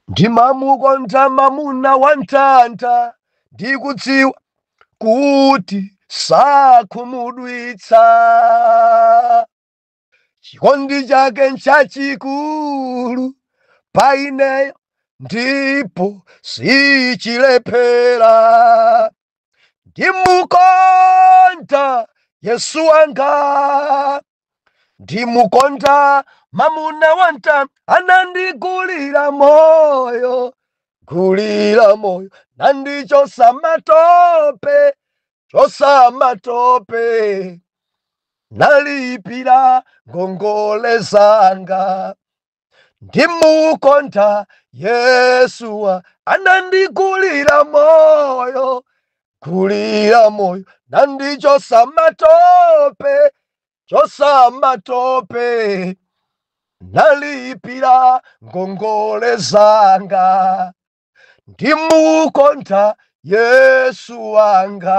Ndimamukonda mamuna wantanta, ndikudziwa kuti sakhumudwitsa. Chikondi chake nchachikulu pa ineyo, ndipo sichilephera. Ndimukonda Yesu wanga, ndimukonda mamuna wantanta, anandigulira moyo, gulira moyo, nandichosa matope, chosa matope, nalipira ngongole zanga. Ndimukonda Yesuwa, anandigulira moyo, gulira moyo, nandichosa matope, chosa matope, nalipira ngongole zanga. Ndimukonda Yesu wanga.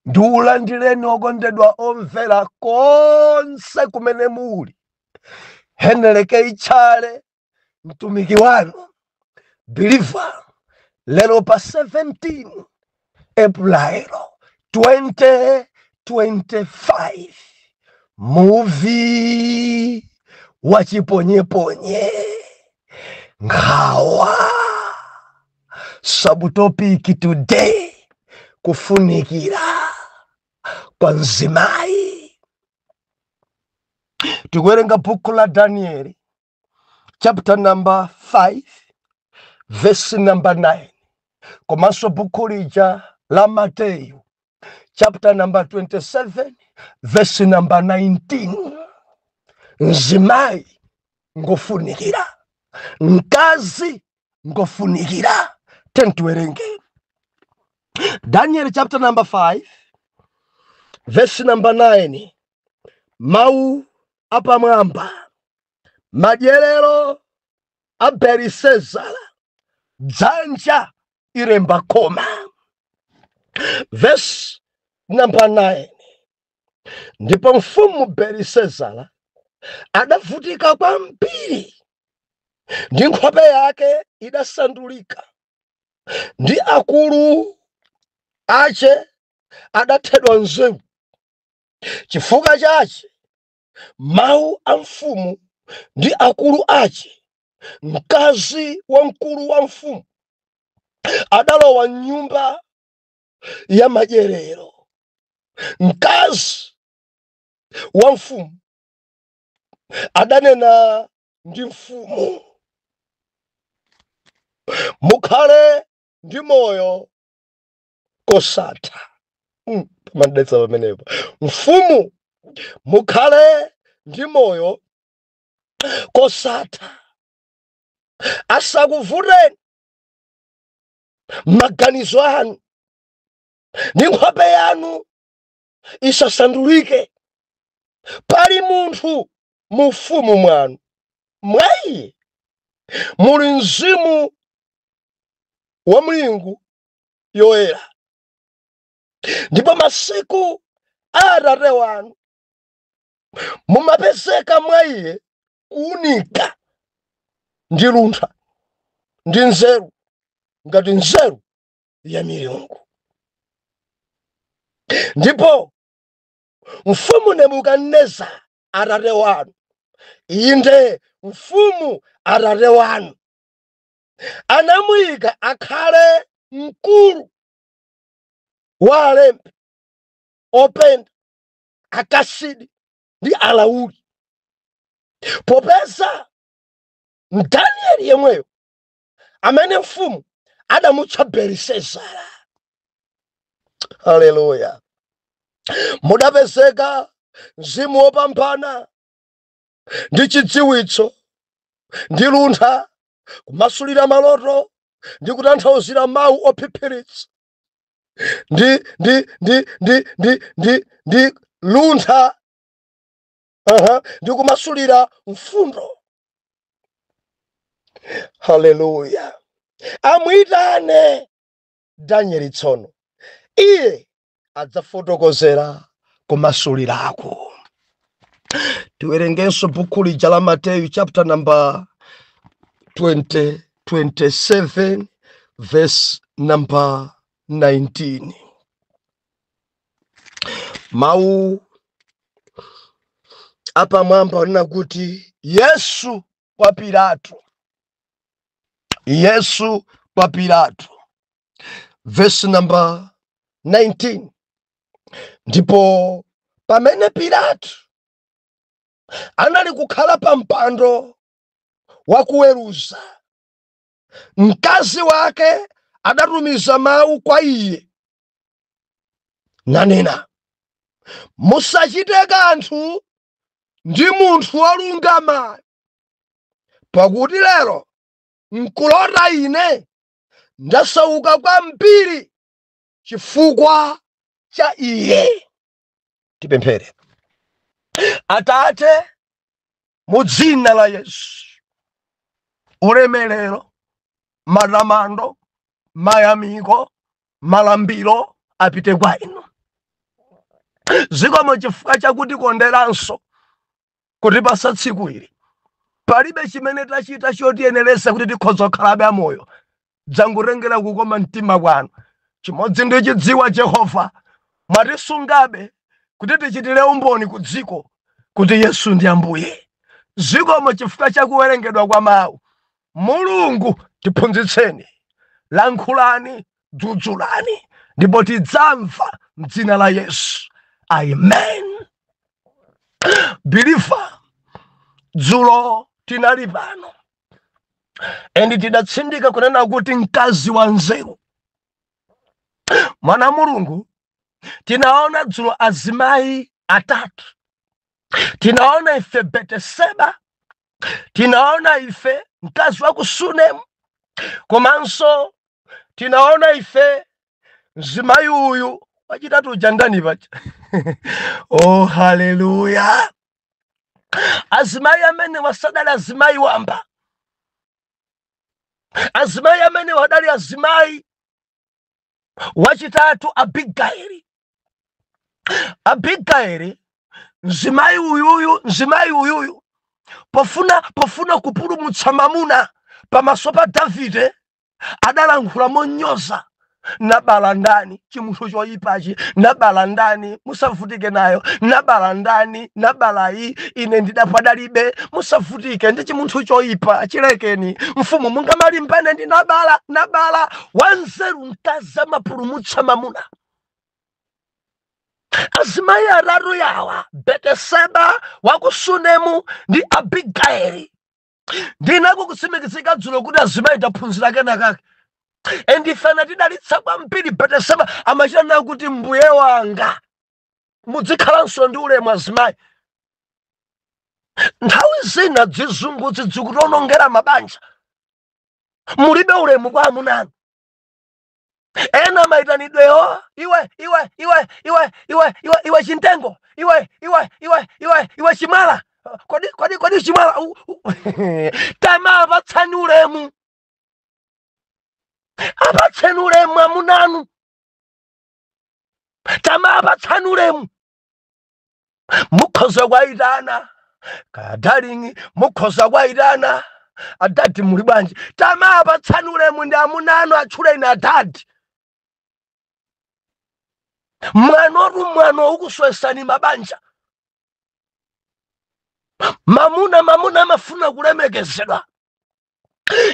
Ndiulandireni okondedwa omvera konse kumene muli. Heneleke Itchale, mtumiki wanu believer, lero pa 17 April 2025, muvi wachiponyeponye nkhawa. Subtopic today, kufunikira kwa mzimayi. Tikuwerenga buku la Danieli chapter number 5 verse number 9, komanso buku lija la Mateyu chapter number 27 verse number 19. Mzimayi ngofunikira, mkazi ngofunikira. Tiwerenge Daniel chapter number 5 verse number 9. Mawu apamwamba: madyerero a Belisezara, dzanja iremba koma. Verse number 9: ndipo mfumu Belisezara adavutika kwambiri, ndi nkhope yake idasandulika, ndi akulu ache adathedwa nzeru. Chifukwa chache mawu a mfumu ndi akulu ache, mkazi wa mkulu wa mfumu adalowa mnyumba ya madyerero. Mkazi wa mfumu adanena ndi mfumu: mukhale ndi moyo kosatha. Pamadetsa pamenepo. Mfumu, mukhale ndi moyo kosatha. Asakuvuteni maganizo anu, ndi nkhope yanu isasandulike. Pali munthu mu ufumu mwanu, mwa iye muli mzimu wa Mulungu yoyera, ndipo masiku a atate wanu mumapezeka mwa iye kuunika ndi luntha ndi nzeru ngati nzeru ya milungu. Ndipo mfumu Nebukadineza atate wanu, inde mfumu atate wanu, anamuyika akhale mkulu wa alembi, openda, akasidi ndi alauli, popeza Danieli yemweyo amene mfumu adamutcha Belisezara, haleluya, mudapezeka mzimu wopambana ndi chidziwitso ndi luntha, kumasulira maloto ndi kutanthauzira mawu ophiphiritsa ndi luntha, ndi kumasulira mfundo. Haleluya. Amuyitane Danieli tsono, iye adzafotokozera kumasulirako. Tiwerengenso buku lija la Mateyu chapter number 20, 27 verse number 19. Mawu apamwamba onena kuti Yesu kwa Pilato, Yesu kwa Pilato, verse number 19. Ndipo pamene Pilato anali kukhala pa mpando wakuweruza, mkazi wake adatumiza mawu kwa iye nanena, musachite kanthu ndi munthu wolungama, pakuti lero nkulota ine ndasauka kwambiri chifukwa cha iye. Tipemphere. Atate, mu dzina la Yesu, ulemerero, matamando, mayamiko, malambiro apite kwa inu. Zikomo chifukwa chakuti konderanso kutipasa tsiku ili. Palibe chimene tachita chotiyeneresa kuti tikhoza kukhalabe amoyo, dzangotengera kukoma mtima kwanu. Chimodzi ndichidziwa, Jehova, mwatisungabe kuti tichitire umboni ku dziko kuti Yesu ndi Ambuye. Zikomo chifukwa chakuwerengedwa kwa mawu. Mulungu, tiphunzitseni, lankhulani, dzudzulani, ndipo tidzamva mdzina la Yesu, amen. Believer, dzulo tinali pano and tidatsindika kunena kuti mkazi wa nzeru, mwana Mulungu. Tinaona dzulo azimayi atatu. Tinaona ife Beteseba, tinaona ife mkazi wa ku Sunemu, komanso tinaona ife mzimayi uyu wachitatu uja ndani paja? Oh, haleluya! Azimayi amene wasadali azimayi wamba, azimayi amene wadali azimayi. Wachitatu Abigaili. Abigaili, mzimayi uyuyu, mzimayi uyuyu pofuna kupulumutsa mamuna pamaso pa Davide, adalankhula monyoza, "Nabala ndani? Chimunthu choyipachi, Nabala ndani? Musavutike nayo. Nabala ndani? Nabalayi ine ndidapadalibe. Musavutike ndi chimunthu choyipa, chilekeni. Mfumu, mungamalimbane ndi Nabala?" Nabala wanzeru, mkazi amapulumutsa mamuna. Azimayi atatu yawa, Beteseba, wa ku Sunemu ndi Abigaili. Ndinako kutsimikizika dzulo kuti azimayi taphunzira kenakake, endifana tidalitsa kwambiri. Beteseba amachita nawo kuti "mbuye wanga". Muzikhalanso ndi ulemu azimayi. Nthawi zina dzizungudzi zikutionongera mabanja. Mulibe ulemu kwa amunanu. Ena maitanidweyo, "Iwe, iwe, iwe, iwe, iwe, iwe, iwe chintengo, iwe, iwe, iwe, iwe, iwe chimwala." Kodi, kodi, kodi chimwala? Tamapatsani ulemu, apatseni ulemu amunanu, tamapatsani ulemu. Mukhoza kwayitana kaya "darling", mukhoza kwayitana "Adadi, muli bwanji?" Tamapatsani ulemu ndi amunanu, atchuleni adadi. Mwanotu mwano ukuswesani mabanja. Mamuna, mamuna amafuna kulemekezedwa.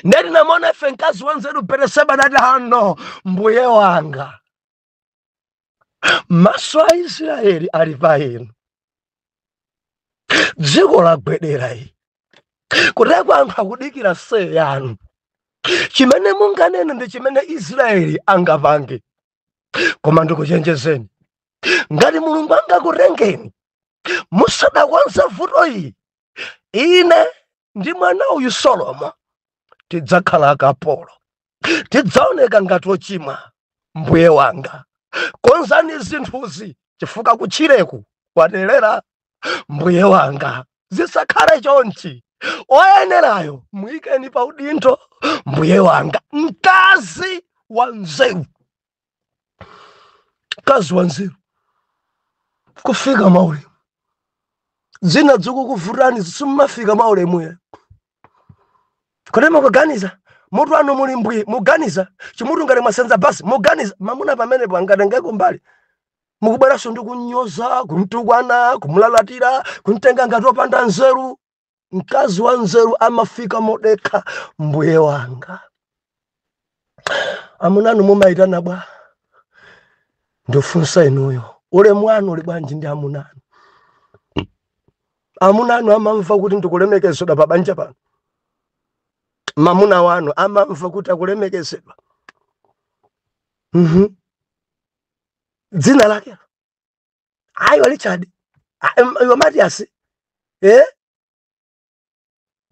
Ndeti namona ife mkazi wanzeru Beteseba nati, "Hano mbuye wanga, maso a Israeli ali pa inu. Dziko lagwedera iyi kuteko, anthu akudikira say yanu. Chimene munganene ndi chimene Israeli angapange. Koma ndikuchenjezeni, ngati Mulungu angakutengeni musadakonza vuto iyi, ine ndi mwana uyu Solomo tidzakhala akapolo, tidzaoneka ngati ochimwa. Mbuye wanga, konzani zinthuzi chifukwa kutchireku kwaterera. Mbuye wanga, zisakhale chonchi. Oyenerayo muyikeni pa udindo. Mbuye wanga." Mkazi wa nzeru, mkazi wa nzeru kufika maulemu. Zina zikukuvutani, simmafika mwa ulemuyo. Kodi mukuganiza mutu wanu muli mbwi? Muganiza chimutu ngati mwasenza basi? Muganiza mamuna pamenepo angatengeko mbali? Mukubweranso ndi kunyoza, kumtukwana, kumulalatira, kumtenga ngati opanda nzeru. Mkazi wa nzeru amafika modekha: "Mbuye wanga." Amunanu mumayitana bwa? Ndifunsa inuyo, ulemu wanu uli bwanji ndi amunanu? Amunanu amamva kuti ndikulemekezedwa pa banja pano? Mamuna wanu amamva kuti akulemekezedwa? Dzina lake ayiwa Richard, iwa Matias,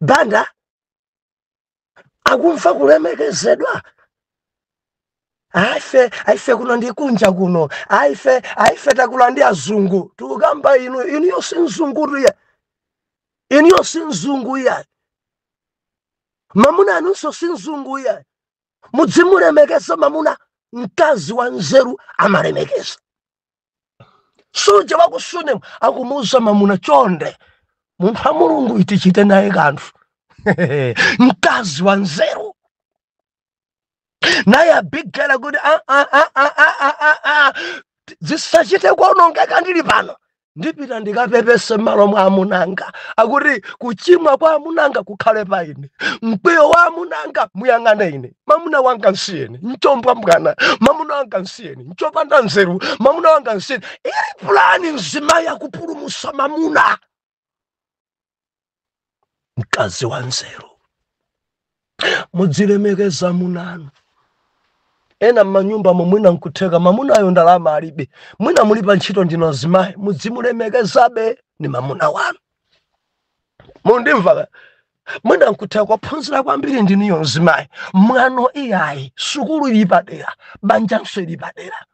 Banda akumva kulemekezedwa? Aife, aife, kuno ndi kunja kuno. Aife, aife, takula ndi azungu. Tikukamba inu, inuyo si mzungu iya, inuyo si mzungu iya, mamuna anunso si mzungu iya. Mudzimulemekeza mamuna. Mkazi wa nzeru amalemekeza. Suja wakusunemu akumuuza mamuna, "Chonde, munthu wa Mulungu, itichite naye kanthu." Mkazi wa nzeru naye Abigala kuti, "Ah, ah, ah, ah, ah, ah, ah, ah. Zisachite kuonongeka ndili pano. Ndipita ndikapepese m'malo mwa amunanga." Akuti kuchimwa kwa amunanga kukhale pa ine, mkwiyo wa amunanga muyang'ane ine. Mamuna wanga nsiyeni, nchombwa mbwana. Mamuna wanga nsiyeni, nchopanda nzeru. Mamuna wanga nsiyeni. Ili pulani mzimayi akupulumusa mamuna. Mkazi wa nzeru, mudzilemekeza munanu. Ena m'manyumba mwina nkutheka mamunayo ndalama alibe, mwina muli pa ntchito ndino zimayi, mudzimulemekezabe ni mamuna wanu. Mundimva? Mwina nkutheka kwaphunzira kwambiri ndiniyo mzimayi. Mwano iyayi, sukulu ili padera, banjanso ili padera.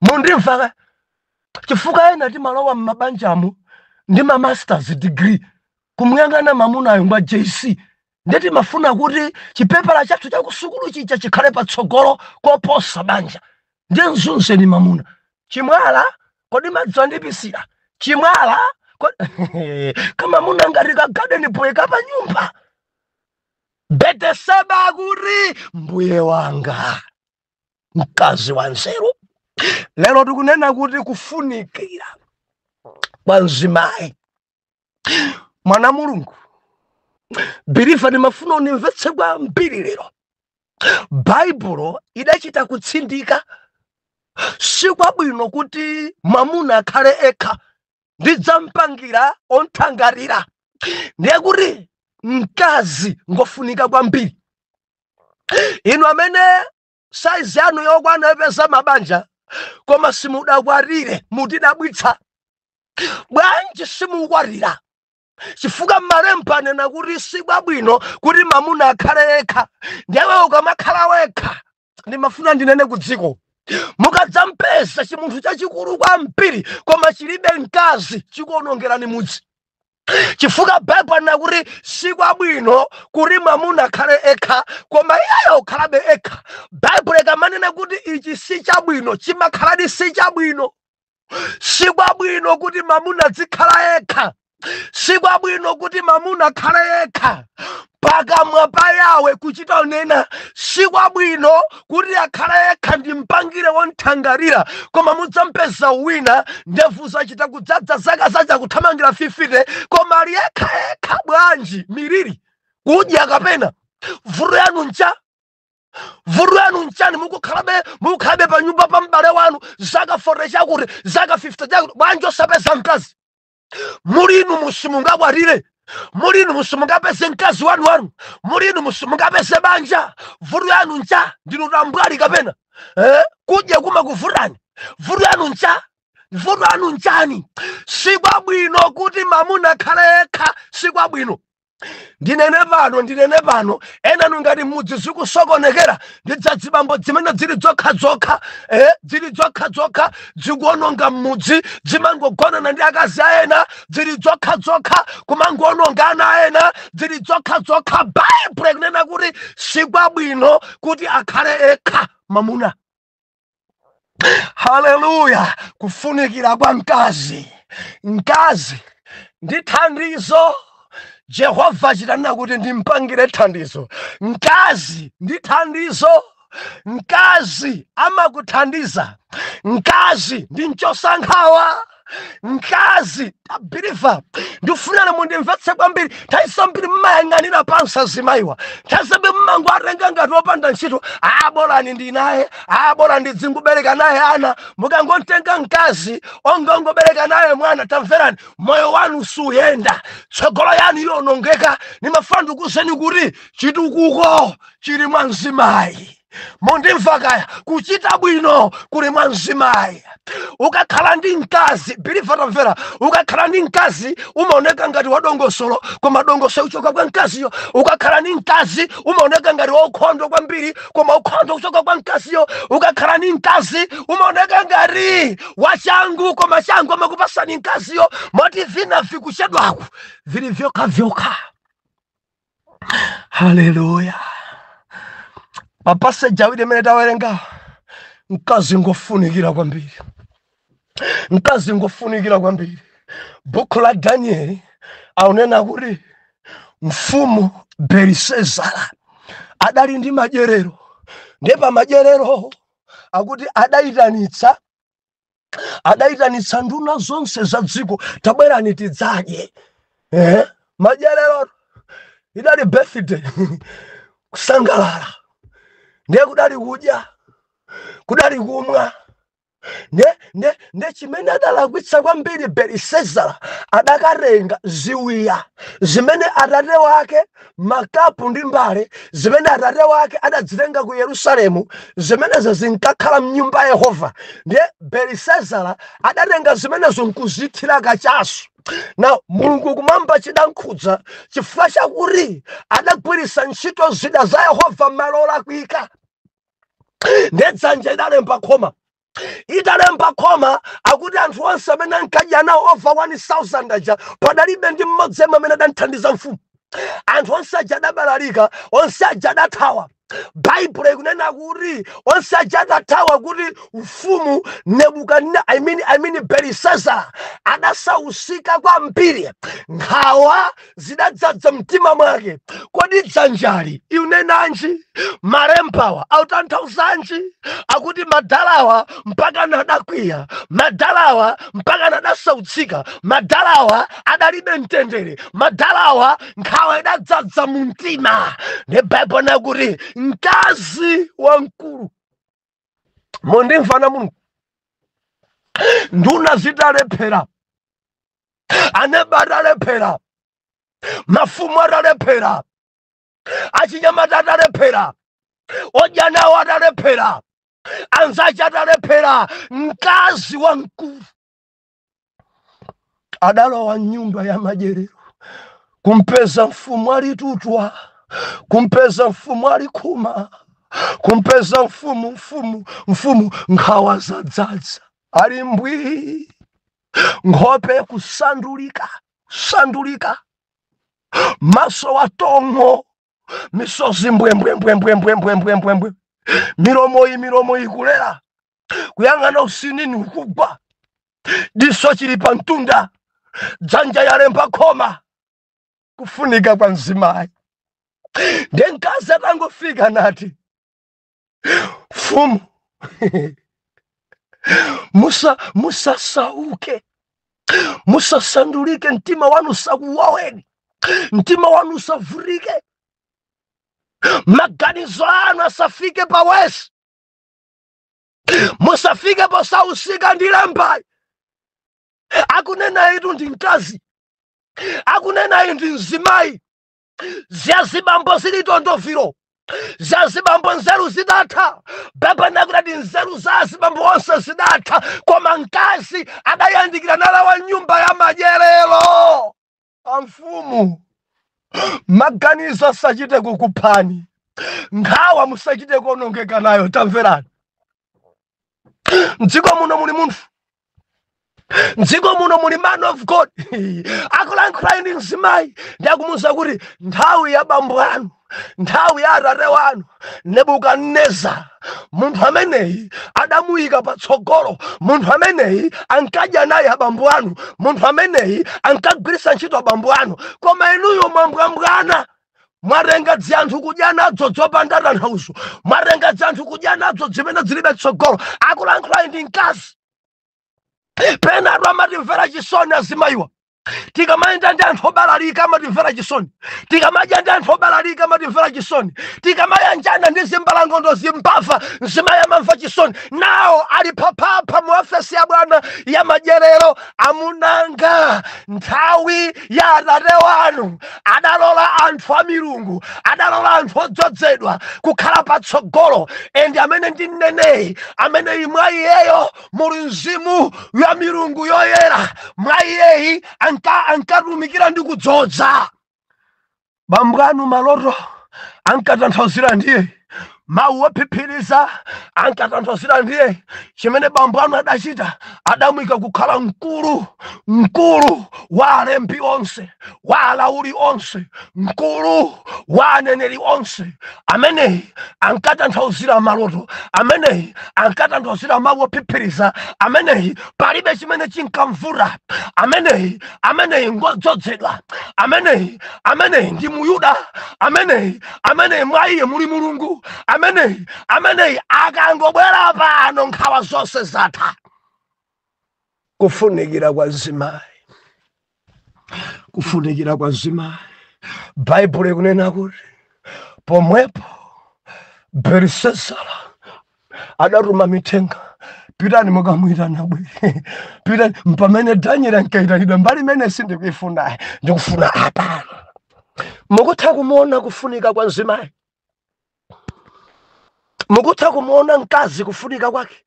Mundimva? Chifukwa ena timalowa m'mabanjamu ndi ma masters degree, kumuyang'ana mamunayo ngwa JC, ndeti mafuna kuti chipepala chathu chakusukulu chija chikhale patsogolo koposa banja. Ndiye mzunzeni mamuna. Chimwala kodi madzi andipisira chimwala? Kamamuna ngati ka garden boy kapanyumba. Beteseba akuti, "Mbuye wanga." Mkazi wa nzeru. Lero tikunena kuti kufunikira kwa mzimayi. Mwana Mulungu, believer, ndimafuna undimvetse kwambiri lero. Baibulo idachita kutsindika, sikwabwino kuti mwamuna akhale ekha, ndidzamupangira onthangatira. Ndiye kuti mkazi ngofunika kwambiri. Inu amene saizi yanu yokwana yopeza mabanja koma simudakwatire, mutidabwitsa. Bwanji simukwatira? Chifukwa malemba anena kuti sikwabwino kuti mamuna akhale yekha. Ndiyewe ukamakhala wekha, ndimafuna ndinene ku dziko, mukadzampeza chimunthu chachikulu kwambiri koma chilibe mkazi, chikuonongerani mudzi, chifukwa Baibulo anena kuti sikwabwino kuti mwamuna akhale ekha, koma iyeyo ukhalabe ekha. Baibulo ikamanena kuti ichi si chabwino, chimakhaladi si chabwino. Sikwabwino kuti mamuna azikhala yekha, sikwabwino kuti mamuna akhale yekha. Pakamwa pa Yawe kuchita unena, sikwabwino kuti akhale yekha, ndimpangire wonthangarira. Koma mudzampeza wina ndevu zachita kudzadza, zaka zacha kuthamangira 50, koma ali yekha yekha. Bwanji? Miliri kudya kapena vuto yanu ncha? Vuto yanu nchani? Mukukhalabe pa nyumba pa m'bale wanu zaka 40 chakuti, zaka 50 chakuti. Bwanji osapeza mkazi? Mulinu musimungakwatire, mulinu musimungapeze mkazi wanu wanu, mulinu musimungapeze banja. Vuto yanu ncha? Ndinu tambwali kapena Kudya kumakuvutani? Vuto yanu ncha? Vuto yanu nchani? Sikwabwino kuti mamuna akhale yekha, sikwabwino. Ndinene pano, ndinene pano, enanu ngati mudzi zikusokonekera ndidzadzibambo zimene zili zokhazokha, zili zokhazokha, zikuononga m'mudzi, zimangogonana ndi akazi aena, zili zokhazokha, kumangoononga ana aena, zili zokhazokha. Baibulo ikunena kuti sikwabwino kuti akhale ekha mamuna. Haleluya! Kufunikira kwa mkazi. Mkazi Ndi thandizo. Jehova chitanena kuti ndimpangire thandizo. Mkazi ndi thandizo. Mkazi amakuthandiza. Mkazi ndi mchosankhawa. Mkazi abiriva, ndifunana mundimvetse kwambiri. Nthawi zambiri mmayang'anira pansi azimayiwa. Nthawi zambiri mmango atenga ngati opanda ntchito. Abolani ndi naye, abola ndidzingubereka naye ana. Mukangotenga mkazi ongongobereka naye mwana, tamverani, moyo wanu suyenda, tsogolo yanu yonongeka. Nimafuna ndikuwuzeni kuti chitukuko chili mwa mzimayi. Mundimva kaya? Kuchita bwino kuli mwa mzimayi. Ukakhala ndi mkazi, believer, tamvera, ukakhala ndi mkazi umaoneka ngati wadongosolo, koma dongosolo kuchoka kwa mkaziyo. Ukakhala ndi mkazi umaoneka ngati waukhondo kwambiri, koma ukhondo kuchoka kwa mkaziyo. Ukakhala ndi mkazi umaoneka ngati wachangu, koma changu amakupasani mkaziyo. Moti vina vikuchedwaku vili vyokhavyokha. Haleluya! Pa passage awiri imene tawerenga, mkazi ngofunikira kwambiri, mkazi ngofunikira kwambiri. Buku la Danieli aunena kuti mfumu Belisezara adali ndi madyerero. Ndiye pa madyerero akuti adayitanitsa nduna zonse za dziko, "Tabwerani tidzadye." Madyerero idali birthday, kusangalala. Ndiye kudali kudya, kudali kumwa. Nde chimene adalakwitsa kwambiri Belisezara, adakatenga ziwiya zimene atate wake, makapu ndi mbale zimene atate wake adazitenga ku Yerusalemu, zimenezo zinkakhala mnyumba ya Yehova. Ndiye Belisezara adatenga zimenezo nkuzithira kachasu. Na Mulungu kumwamba chidankhudza chifukwa chakuti adagwiritsa ntchito zida za Yehova malo olakwika. Ndiye dzanja idalemba khoma. Italemba khoma, akuti anthu onse amene ankadya nawo, over 1000 aja, padalibe ndi mmodzi yemwe amene adamthandiza mfumu. Anthu onse aja adabalalika, onse aja adathawa. Baibulo ikunena kuti onse aja adathawa, kuti mfumu Nebukadineza, I mean Belisazara, adasausika kwambiri, nkhawa zidadzadza mtima mwake. Kodi dzanjali iunenanji? Malembawa autanthauzanji? Akuti madalawa mpaka nadakwiya, madalawa mpaka nadasautsika, madalawa adalibe mtendere, madalawa nkhawa idadzadza mu mtima. Ndi Baibulo nakuti mkazi wamkulu, mundimvana Mulungu, nduna zitalephera, aneba atalephera, mafumu atalephera, achinyamata atalephera, odya nawo atalephera, anzace atalephera, mkazi wamkulu adalowa nyumba ya madyerero kumpeza mfumu alitutwa, kumpeza mfumu alikhuma, kumpeza mfumu, mfumu, mfumu nkhawa zadzaza, ali mbwi, nkhope kusandulika sandulika, maso watong'o, misozi mbwembwembwembwembwembwembwembwe, milomo iyi, milomo ikulera, kuyang'ana usinini ukugwa, diso chili pa mtunda, dzanja yalemba khoma. Kufunika kwa mzimayi. Ndiye mkazi atangofika nati, "Mfumu, musasauke, musasandulike, mtima wanu usakuwaweni, mtima wanu usavutike, maganizo anu asafike pawesi, musafike posausika ndi lembayi." Akunena itu ndi mkazi, akunena ndi mzimayi. Ziyazibambo zili tondoviro, zazibambo nzeru zidatha. Baba nakuti nzeru za azibambo onse zidatha, koma mkazi adayandikira nalawa nyumba ya madyerero. Amfumu, maganizo asachite kukuphani, nkhawa musachite kuonongeka nayo. Tamverani, mdziko muno muli munthu Mdziko muno muli man of God akulankhula ndi mzimayi, ndi akumuwuza kuti nthawi ya bambo anu, nthawi ya atate wanu Nebukadneza, munthu ameneyi adamuyika patsogolo, munthu ameneyi ankadya naye abambo anu, munthu ameneyi ankagwiritsa ntchito abambo anu, koma inuyo mwambwambwana, mwatenga dzanthu kudya nadzo zopanda tanthauzo, mwatenga dzanthu kudya nadzo zimene zilibe tsogolo. Akulankhula ndi mkazi. Penatu amatimvera chisoni azimayiwa. Tikamayenda ndi anthu obalalika amatimvera chisoni, tikamadya ndi anthu obalalika amatimvera chisoni, tikamayanjana ndi zimbalangondo, zimbava, mzimayi amamva chisoni. Nawo ali phaphapha mu ofesi ya bwana ya madyerero. Amunanga, nthawi ya atate wanu adalola anthu a milungu, adalola anthu odzozedwa kukhala patsogolo, and amene ndi mneneyi, amene mwa iyeyo muli mzimu ya milungu yoyera, mwa iyeyi ankatumikira ndi kudzodza bambo anu. Maloto ankatanthauzira ndiye, mawu ophiphiriza ankatanthauzira ndiye. Chimene bambo anu adachita, adamuyika kukhala mkulu, mkulu wa alembi onse, wa alauli onse, mkulu wa aneneri onse. Ameneyi ankatanthauzira maloto, ameneyi ankatanthauzira mawu ophiphiriza, ameneyi palibe chimene chinkamvuta, ameneyi ngodzozedwa, ameneyi ndi Muyuda, ameneyi mwa iye muli Mulungu, ameneyi akangobwera pano nkhawa zonse zatha. Kufunikira kwa mzimayi, kufunikira kwa mzimayi. Baibulo ikunena kuti pomwepo Belisezara adatuma mithenga, "Pitani mukamuyitana bwere, pitani." Pamene Daniel ankayitanidwa, mbali imene sindikuifuna, ndikufuna apano. Mukutha kumuona kufunika kwa mzimayi? Mukutha kumuona mkazi kufunika kwake?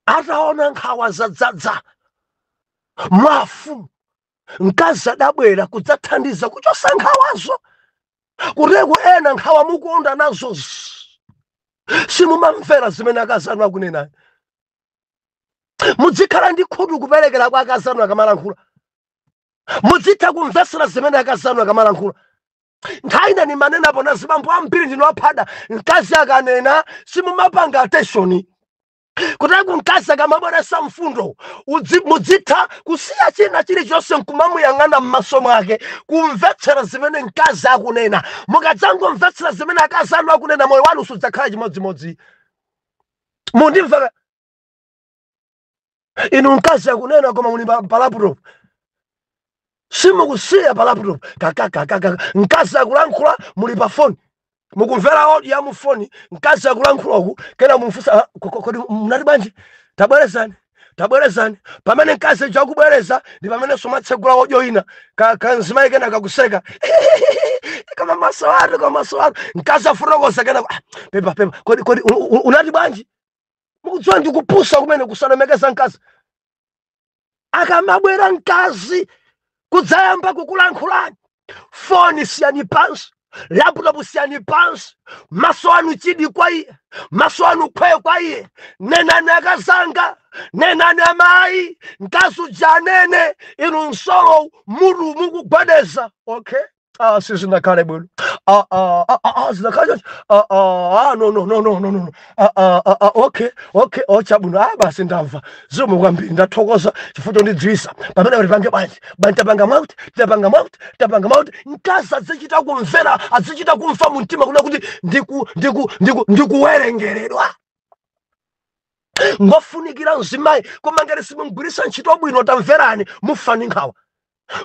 Ataona nkhawa zadzadza mwafumu, mkazi adabwera kudzathandiza kuchosa nkhawazo. Kuteku ena nkhawa mukuonda nazo, simumamvera zimene akazi anu akunena. Muzikhala ndi khutu kuperekera kwa akazi anu akamalankhula, muzitha kumvetsera zimene akazi anu akamalankhula. Nthawi ina nimanenapo na zibambo ambiri ndino aphada, mkazi akanena simumapanga attention. Kuteko mkazi akamabweresa mfundo, muzitha kusiya china chilichonse nkumamuyang'ana m'maso mwake, kumvetsera zimene mkazi akunena. Mukadzangomvetsera zimene akazi anu akunena, moyo wanu sudzakhala chimodzimodzi. Mundimvera inu? Mkazi akunena koma muli pa laptop, simukusiya pa laptop, kakakakaka. Mkazi akulankhula, muli pa foni, mukumvera audio ya mufoni. Mkazi akulankhula uku, kena mumfunsa, "Ah, kodi munati bwanji? Tabwerezani, tabwerezani." Pamene mkazi uja akubwereza ndi pamenenso mwatsegula audio ina, kanzimayi kena kakuseka, koma maso anu, koma maso anu. Mkazi afotokoza, kena, "Ah, pepa, pepa, kodi unati bwanji?" Mukudziwa ndikupusa kumene kusalemekeza mkazi. Akamabwera mkazi kudzayamba kukulankhulani, foni siyani pansi, laptop siyani pansi, maso anu chidi kwa iye, maso anu khwee kwa iye. "Nenani akazanga, nenani amayi." Mkazi uja anene, inu nsolo mutu mukugwedeza, "Okay, ah, sizinakhale bwino, ah, ah, ah, ah, ah, zinakhale choncho, ah, ah, ah, no, no, no, no, no, no, ah, ah, ah, ah, okay, okay, ochabwino, ah, basi ndamva, zikomo kwambiri, ndathokoza chifukwa chondidziwisa. Pamene kuti pange bwanji bwanji, tapanga mwakuti, tapanga mwakuti, tapanga mwakuti." Mkazi azichita kumvera, azichita kumva mu mtima kuna kuti ndikuwerengeredwa. Ngofunikira mzimayi, koma ngati simumugwiritsa ntchito bwino, tamverani, mufa ndi nkhawa.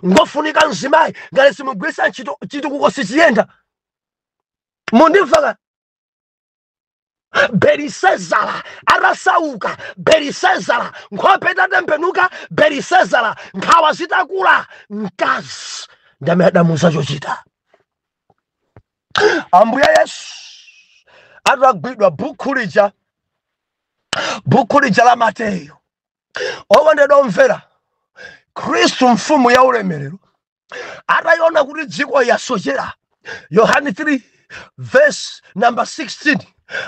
Ngofunika mzimayi, ngati simugwiritsa ntchito chitukuko sichiyenda. Mundimva ka? Belisezara atasauka, Belisezara nkhope itatembenuka, Belisezara nkhawa zitakula, mkazi ndamene adamuuza chochita. Ambuye Yesu atagwidwa, bukhu lija la Mateyu, okondedwa omvera, Khristu mfumu ya ulemerero atayiona kuti dziko yasochera, Yohane 3 verse number 16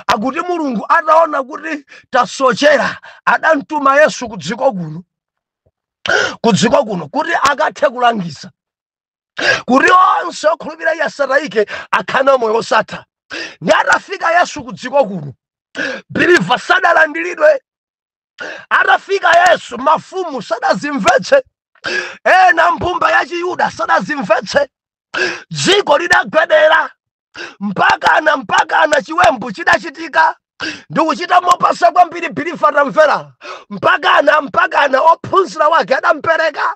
akuti Mulungu ataona kuti tasochera adamtuma Yesu ku dziko kuno. Ku dziko kuno kuti akathe kulangiza kuti onse okhulupirira iye asatayike, akhale moyo wosatha. Ndi atafika Yesu ku dziko kuno, believer, sadalandiridwe. Atafika Yesu, mafumu sadazimvetse, ena mbumba ya Chiyuda sadazimvetse. Dziko lidagwedera mpakana chiwembu chidachitika ndikuchita mopasa kwambiri. Believer, tamvera, mpakana ophunzira wake adampereka.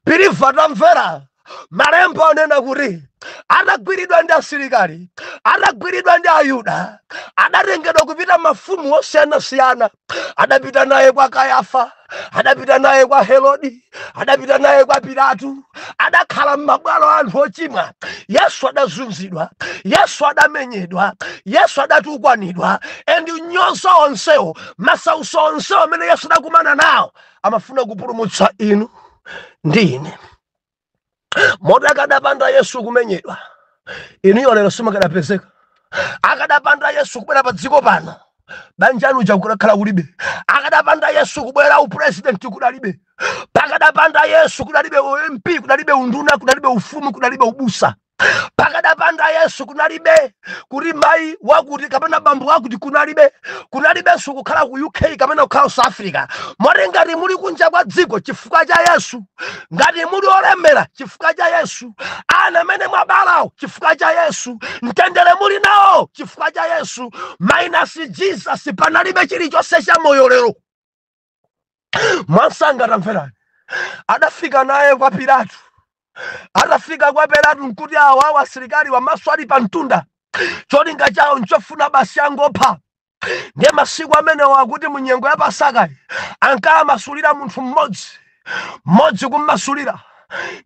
Believer, tamvera, malemba anena kuti atagwiridwa ndi asilikali, atagwiridwa ndi Ayuda, adatengedwa kupita mafumu osiyanasiyana. Adapita naye kwa Kayafa, adapita naye kwa Herodi, adapita naye kwa Pilatu. Adakhala m'mabwalo a anthu ochimwa. Yesu adazunzidwa, Yesu adamenyedwa, Yesu adatukwanidwa. And nyonso onsewo, masauso onsewo amene Yesu adakumana nawo, amafuna kupulumutsa inu ndi ine. Moti akadapanda Yesu kumenyedwa, inuyo lero simukanapezeka. Akadapanda Yesu kubwera pa dziko pano, banja luja kudakhala kulibe. Akadapanda Yesu kubwera, upresident kudalibe. Pakadapanda Yesu, kudalibe MP, kudalibe unduna, kudalibe ufumu, kudalibe ubusa. Pakadapanda Yesu, kunalibe kuti mayi wakuti kapena bambo wakuti, kunalibe. Kunalibenso kukhala ku UK kapena kukhala South Africa. Moti ngati muli kunja kwa dziko, chifukwa cha Yesu. Ngati muli olemera, chifukwa cha Yesu. Ana amene mwabalawo, chifukwa cha Yesu. Mtendere muli nawo, chifukwa cha Yesu. Minus Jesus, panalibe chilichonse cha moyo lero. Mwansanga, tamverani, adafika naye kwa Pilato. Atafika kwa Pilato, nkuti awawo asilikali wamaso ali pa mtunda, cholinga chawo nchofuna basi angopha. Ndiye masiku amenewo akuti mu nyengo ya Pasaka ankamasulira munthu mmodzi mmodzi, kummasulira.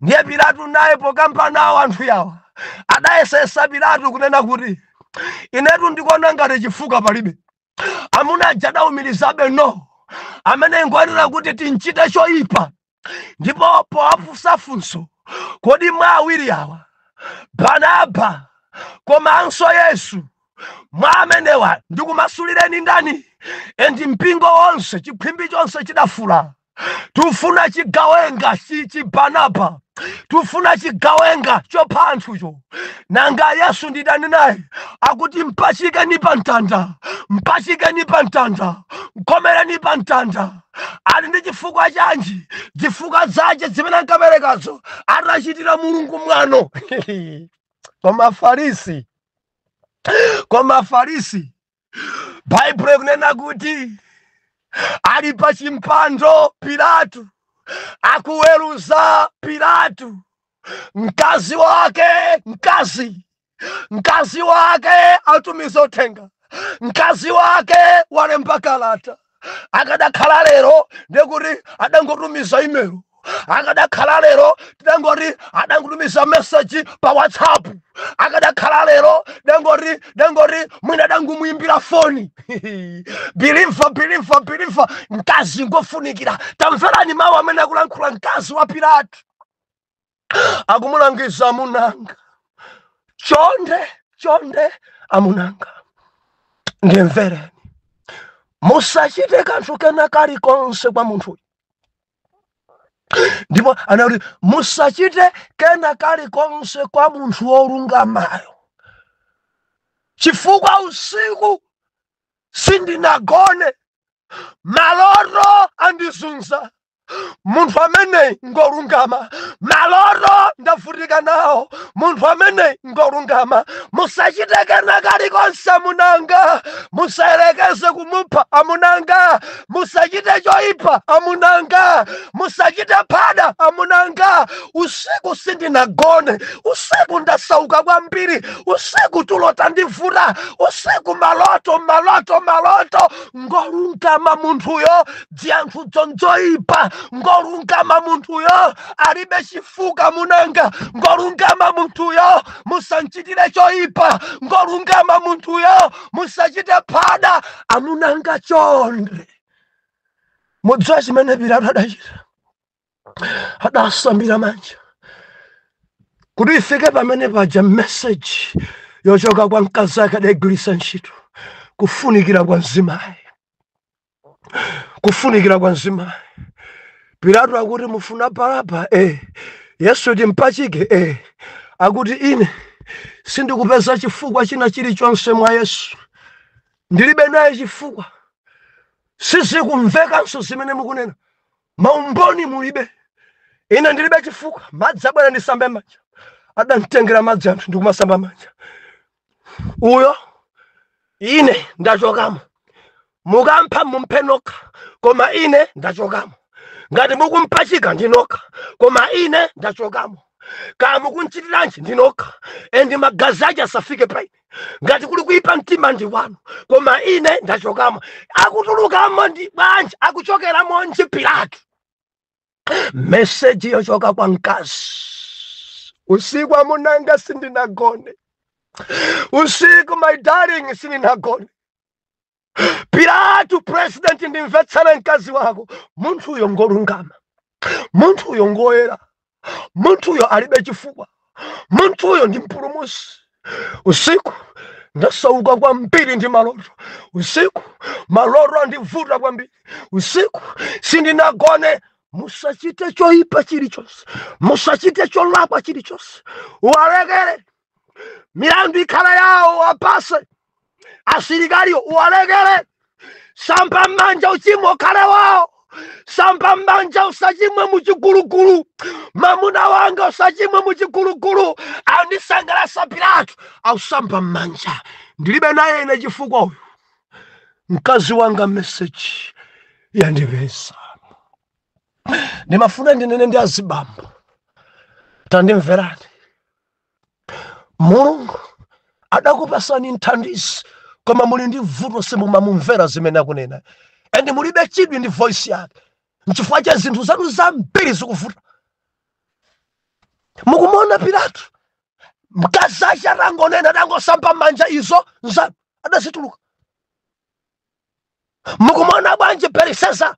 Ndiye Pilato naye pokamba nawo anthu yawa, adayesesa Pilato kunena kuti, "Inetu ndikuona ngati chifuka palibe." Amuna aja adawumirizabe, "No, amene ngoyenera kuti tinchite choyipa." Ndipo powafunsa funso, "Kodi mwa awiri awa, Baraba komanso Yesu, mwa amenewa ndikumasulireni ndani?" And mpingo wonse, chikhwimbi chonse chidafula, "Tufuna chigawenga chi Barnaba, tufuna chigawenga chopha anthucho. Nanga Yesu ndidani naye?" Akuti, "Mpachikeni pa mtanda, mpachikeni pa mtanda, mkomereni pa mtanda." Ali ndi chifukwa chanji? Zifukwa zace zimene ankaperekazo, atachitira Mulungu mwano. Koma Farisi, Baibulo ikunena kuti ali pa chimpando Pilato, akuweruza Pilato, mkazi wake, mkazi wake atumiza uthenga, mkazi wake walemba kalata. Akadakhala lero, ndekuti adangotumiza email. Akadakhala lero, tidangoti adangotumiza message pa WhatsApp. Akadakhala lero, dangoti mwina adangumuimbira foni. Believer, believer, believer, mkazi ngofunikira. Tamverani mawu amene akulankhula mkazi wa Pilato, akumulangiza, "Amunanga, chonde, chonde, amunanga, ndimvereni, musachite kanthu kena kalikonse kwa munthuyu." Ndipo anati, "Musachite kena kalikonse kwa munthu wolungamayo, chifukwa usiku sindinagone, maloto andizunza. Munthu ameneyi ngolungama, maloto ndavutika nawo, munthu ameneyi ngolungama. Musachite kena kalikonse, amunanga, musayerekeze kumupha, amunanga, musachite choyipa, amunanga, musachite phada, amunanga. Usiku sindinagone, usiku ndasauka kwambiri, usiku tulo tandivuta, usiku maloto, maloto, maloto. Ngolungama munthuyo, dzianthu dzonzoyipa. Ngolungama munthuyo, alibe chifuka, munanga. Ngolungama munthuyo, musanchitire choyipa. Ngolungama munthuyo, musachite phada, amunanga, chonde." Mudziwa chimene Pilato adachita? Adasambira manja. Kuti ifike pamene paja, message yochoka kwa mkazi ake adayigwiritsa ntchito. Kufunikira kwa mzimayi, kufunikira kwa mzimayi. Pilato akuti mufuna Baraba, Yesu timpachike, Akuti ine sindikupeza chifukwa china chilichonse mwa Yesu, ndilibe naye chifukwa, sizikumvekanso zimene mukunena, maumboni mulibe, ine ndilibe chifukwa. Madzi abwera ndisambe manja. Adamtengera madzi anthu ndikumasamba manja. Uyo ine ndachokamo, mukampha mumphe nokha, koma ine ndachokamo. Ngati mukumpachika ndinokha, koma ine ndachokamo. Kaya mukunchitiranji ndinokha, and magazi ache asafike pa ine. Ngati kuli kuipa mtima ndi wanu, koma ine ndachokamo. Akutulukamo ndi bwanji? Akuchokeramo nji Pilato? Meseji yochoka kwa mkazi. Usiku amunanga sindinagone, usiku my darling sindinagone. Pilato president, ndimvetsere mkazi wako, munthu uyo ngolungama, munthu uyo ngoyera, munthu uyo alibe chifukwa, munthu uyo ndi mpulumutsi. Usiku ndasauka kwambiri ndi maloto, usiku maloto andivuta kwambiri, usiku sindinagone. Musachite choipa chilichonse, musachite cholakwa chilichonse, uwalekere milandu ikhala yawo, wapase asilikaliwo, uwalekere. Samba m'manja uchimo ukhale wawo, samba m'manja usachimwe muchigulugulu, mamuna wanga usachimwe muchigulugulu. Andisangalasa Pilato ausamba m'manja, ndilibe naye ine chifukwa uyu mkazi wanga. Meseji yandipeza. Ndimafuna ndinene ndi azibambo, tandimverani. Mulungu adakupasani mthandizi, koma muli ndi vuto, simumamumvera zimene akunena, and mulibe chidwi ndi voice yake. Nchifukwa cha zinthu zanu zambiri zikuvuta. Mukumona Pilato, mkazi ache atangonena, atangosamba manja, izo nzanu adazituluka. Mukumona bwanji Beliseza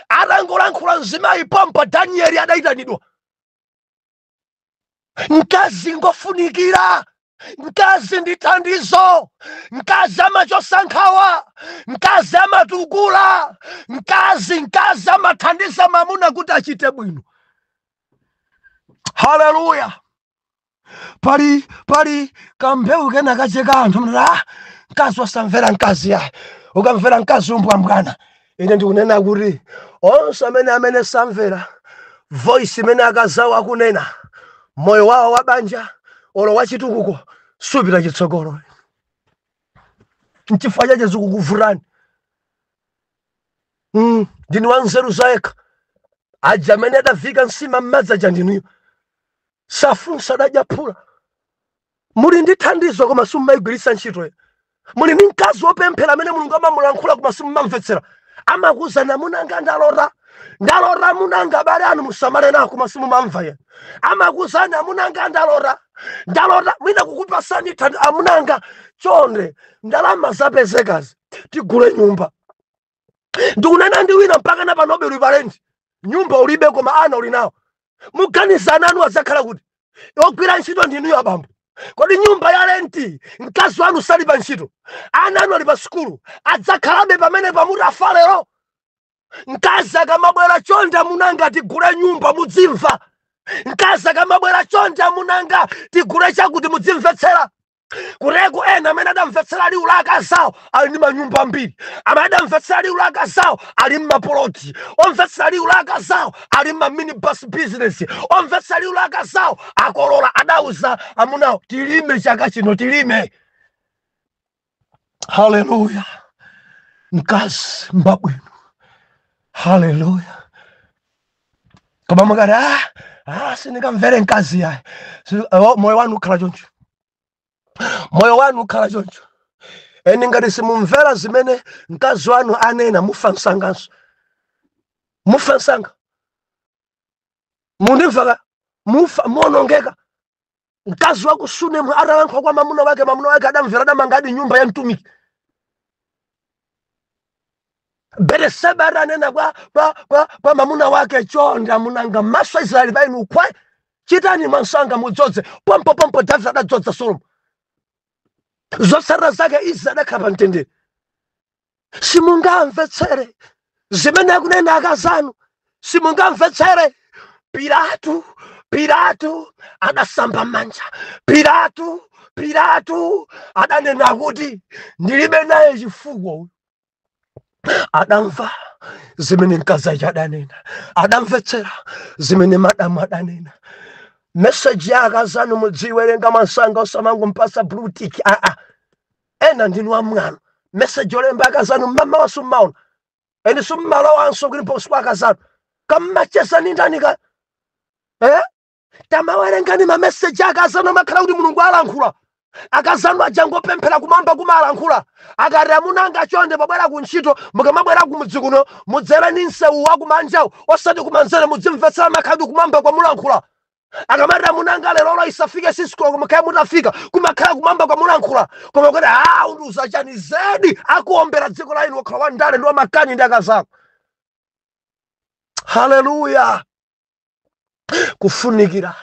atangolankhula mzimayi pompo Danieli adayitanidwa? Mkazi ngofunikira, mkazi ndi thandizo, mkazi amachosa nkhawa, mkazi amatukula, mkazi amathandiza mamuna kuti achite bwino. Haleluya! Pali kambewu kena kacheka anthu mnati, ah, mkazi wasamvera mkazi ya ukamvera mkazi umbwambwana. Ine ndikunena kuti onse amene samvera voice imene akazawo akunena, moyo wawo wa banja olo wachitukuko supita chitsogolo. Nchifukwa chache zikukuvutani. Ndinu wanzeru zayekha aja amene adavika nsima m'madzi aja, ndinuyo safunsa adadya phula. Muli ndi thandizo koma simumayigwiritsa ntchito. Muli ndi mkazi wopemphera amene Mulungu amamulankhula, koma simumamvetsera. Amakuwuzani, amunanga ndalota, ndalota amunanga, abale anu musamale nawo, koma simumamva ye. Amakuwuzani, amunanga ndalota, ndalota, mwina kukupasani thandizo, amunanga chonde ndalama zapezekazi tigule nyumba. Ndikunena ndi wina, mpaka na panobe uli pa rent, nyumba ulibe, koma ana uli nawo. Muganizana anu adzakhala kuti ogwira ntchito ndinuyo abambo. Kodi nyumba ya rent, mkazi wanu sali pa ntchito, ana anu ali pa sukulu, adzakhalabe pamene pamutafa lero? Mkazi akamabwera, chonde amunanga tigule nyumba, mudzimva. Mkazi akamabwera, chonde amunanga tigule chakuti, mudzimvetsera. Kureku ena amene adamvetsera liwu la akazawo ali ndi manyumba ambiri, amene adamvetsera liwu la akazawo ali mmapoloti, omvetsera liwu la akazawo ali mmaminibus business, omvetsera liwu la akazawo akolola. Adauza amunawo, tilime chaka chino, tilime. Haleluya! Mkazi mbabwino. Haleluya! Koma mukati, ah, ah, sindingamvere mkazi yayi. Oh, moyo wanu ukhala choncho, moyo wanu ukhala choncho. And ngati simumvera zimene mkazi wanu anena, mufa msanganso, mufa msanga. Mundimvaka? Mufa, muonongeka. Mkazi wa ku Sunemu atalankhula kwa mamuna wake, mamuna wake adamvera, adamangadi nyumba ya mtumiki. Bereseba atanena kwa mamuna wake, chonde amunanga, maso a Israeli painu ukhwaye, chitani mwansanga mudzodze. Pompo pompo Davide adadzodza Solomo. Zotsatira zake Israeli adakhala pa mtendere. Simungamvetsere zimene akunena akazanu. Simungamvetsere. Pilatu, Pilatu adasamba manja. Pilatu, Pilatu adanena kuti ndilibe naye chifukwa uyu. Adamva zimene mkazi aja adanena, adamvetsera zimene madamu adanena. Meseji ya akazanu mudziwerenga mwansanga, osamangompasa blue tick. Aa, ena ndinu amwano. Meseji olemba akazanu mmamawa summaona, eni summalowanso kuti mposi kwa akazanu kammacheza ni ndani ka, eh? Tamawerengani mameseji akazanu, amakhala kuti Mulungu alankhula. Akazanu ajangopemphera, kumwamba kumalankhula. Akati amunanga chonde, pobwera kuntchito, mukamabwera kumudzi kuno mudzere ni msewu wakumanjawu osati kumanzere, mudzimvetsera, makhala kuti kumwamba kwamulankhula. Akamati amunanga lero isafike 6 koloko mukhale mutafika, kumakhala kumwamba kwamulankhula. Koma kuti a undiuza chani, zedi akuombera dziko la inu, wakhala wandale ndi wamakani ndi akazako. Haleluya! Kufunikira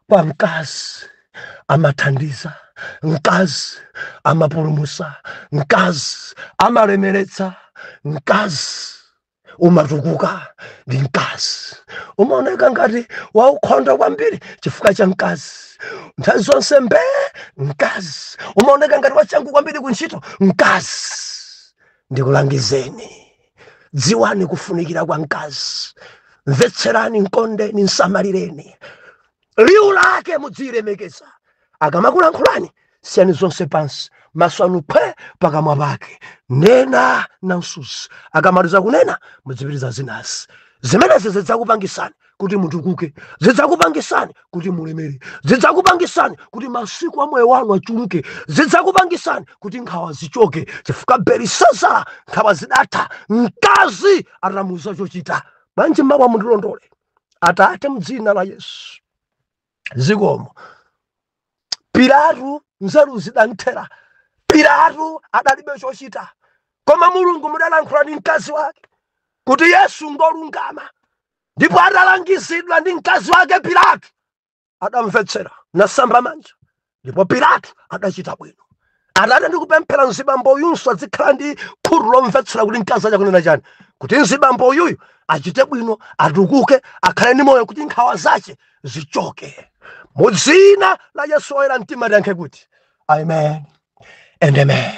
kwa mkazi, amathandiza mkazi, amapulumusa mkazi, amalemeretsa mkazi, umatukuka ndi mkazi, umaoneka ngati waukhondo kwambiri chifukwa cha mkazi. Nthawi zonse mbee mkazi, umaoneka ngati wachangu kwambiri kuntchito mkazi. Ndikulangizeni, dziwani kufunikira kwa mkazi, mvetserani, mkondeni, msamalireni, liwu lake mudzilemekeza. Akamakulankhulani, siyani zonse pansi, maso anu phwe pakamwa pake, nena namsuzi. Akamaliza kunena, mudzipitiriza zinazi. Zimenezi zidzakupangisani kuti mutukuke, zidzakupangisani kuti mulemere, zidzakupangisani kuti masiku a moyo wanu achuluke, zidzakupangisani kuti nkhawa zichoke, chifukwa Belisazara nkhawa zidatha mkazi atamuuza chochita. Bwanji mawa mundilondole. Atate, mdzina la Yesu, zikomo. Pilatu nzeru zidanthera, Pilatu adalibe chochita, koma Mulungu mudalankhula ndi mkazi wake kuti Yesu ngolungama, ndipo atalangizidwa ndi mkazi wake Pilatu adamvetsera nasamba manja, ndipo Pilatu adachita bwino. Atate, ndikupemphera mzibambo uyunso adzikhala ndi khutu lomvetsera kuti mkazi achakunena chani, kuti mzibambo uyuyu achite bwino, atukuke, akhale ndi moyo, kuti nkhawa zace zichoke. Mu dzina la Yesu oyera mtima tiyankhe kuti amen and amen.